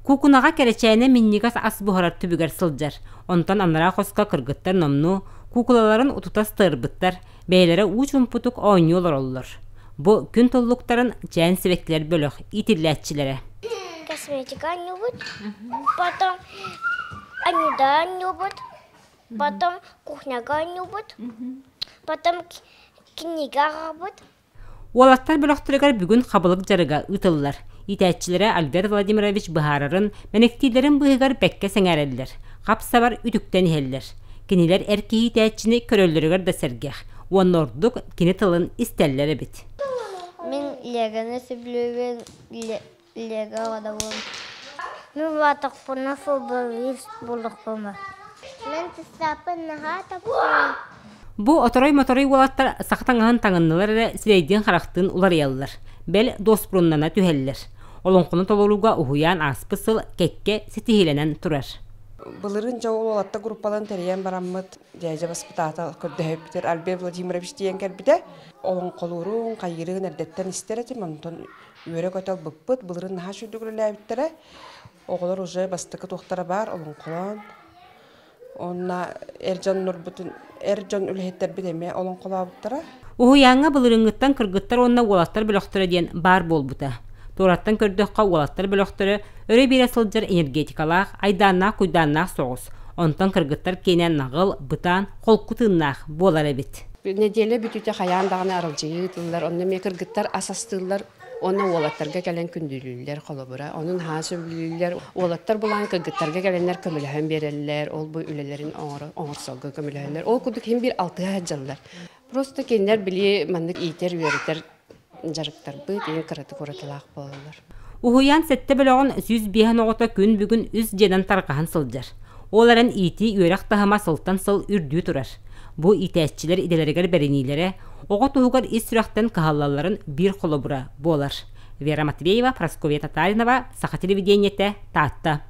Куукунаҕа Кэрэчээнэ минньигэс ас буһарар түбүгэр сылдьар. Онтон анараа хоско кыргыттар номнуо куукулаларын утута сытыарбыттар, бэйэлэрэ уу чуумпутук оонньуу олороллор. Бу күн туллуктарын Чээн сибэккилэр бөлөх иитиллээччилэрэ. Косметика оонньуубут, потом анюда оонньуубут, потом кухняга оонньуубут, потом кинигэ ааҕабыт. Уолаттар бөлөхтөрүгэр бүгүн хабылык дьарыга ыытыллар. Иитээччилэрэ Альберт Владимирович быһаарарын, мэниктииллэрин быыһыгар бэккэ сэҥээрэллэр, хап-сабар үтүктэн иһэллэр. Кинилэр эр киһи иитээччини көрөллөрүгэр да сэргэх уонна ордук кини тылын истэллэр эбит. Мин Леганы сөбүлүүбүн, Лего оҕодобун. Мин улаатахпына футболист буолуохпун. Мин тустааппын наһаа таптыыбын. Бу оторой-моторой уолаттар саха таҥаһын таҥыннылар эрэ сирэйдиин-харахтыын уларыйаллар, бэл дуоспуруннана түһэллэр. Олоҥхону толорууга уһуйаан ааспыт сыл кэккэ ситиһиилэнэн турар. Былырыын дьэ ол уолаттар группаларын тэрийэн бараммыт дьээдьэ баспытаата көрдөһөппүтэр Альберт Владимирович тиийэн кэлбитэ. Олоҥхолуурун, хайыырын эрдэттэн истэр этим, онтон үөрэ-көтө ылбыппыт. Былырыын наһаа үчүгдүк үлэлээбиттэрэ. Оҕолор уже бастакы туохтара баар, олоҥхолоон. Уонна эр дьоннорбутун, эр дьон үлэһиттэрбит эмиэ олоҥхолообуттара. Уһуйааҥҥа былырыыҥҥыттан кыргыттар уонна уолаттар бөлөхтөрө диэн баар буолбута. Туораттан көрдөххө, уолаттар бөлөхтөрө өрө биэрэ сылдьар энергетикалаах, айдааннаах-куйдааннаах соҕус. Онтон кыргыттар киэнэ наҕыл, бытаан, холку тыыннаах буолар эбит. Нэдиэлэ бүтүүтэ хайаан даҕаны аралдьыйыы ыытыллар, онно эмиэ кыргыттар ас астыыллар уонна уолаттарга кэлэн күндүлүүллэр холобура. Онон наһаа сөбүлүүллэр. Уолаттар булаан кыргыттарга кэлэннэр көмөлөһөн биэрэллэр, ол бу үлэлэрин оҥорсорго көмөлөһөллөр. Ол курдук иһин биир алтыһа сылдьаллар. Просто кинилэр били маннык иитэр-үөрэтэр дьарыктарбыт иһин кыратык уратылаах буолаллар. Уһуйаан сэттэ бөлөҕүн 105 оҕото күн бүгүн үс дьиэнэн тарҕаһан сылдьар. Ол эрэн иитии үөрэх таһыма сылтан сыл үрдүү турар. Бу иитээччилэр идэлэригэр бэриниилэрэ, оҕо туһугар ис сүрэхтэн кыһаллалларын биир холобура буолар. Вера Матвеева, Прасковья Татаринова, Саха телевидениетэ, Таатта.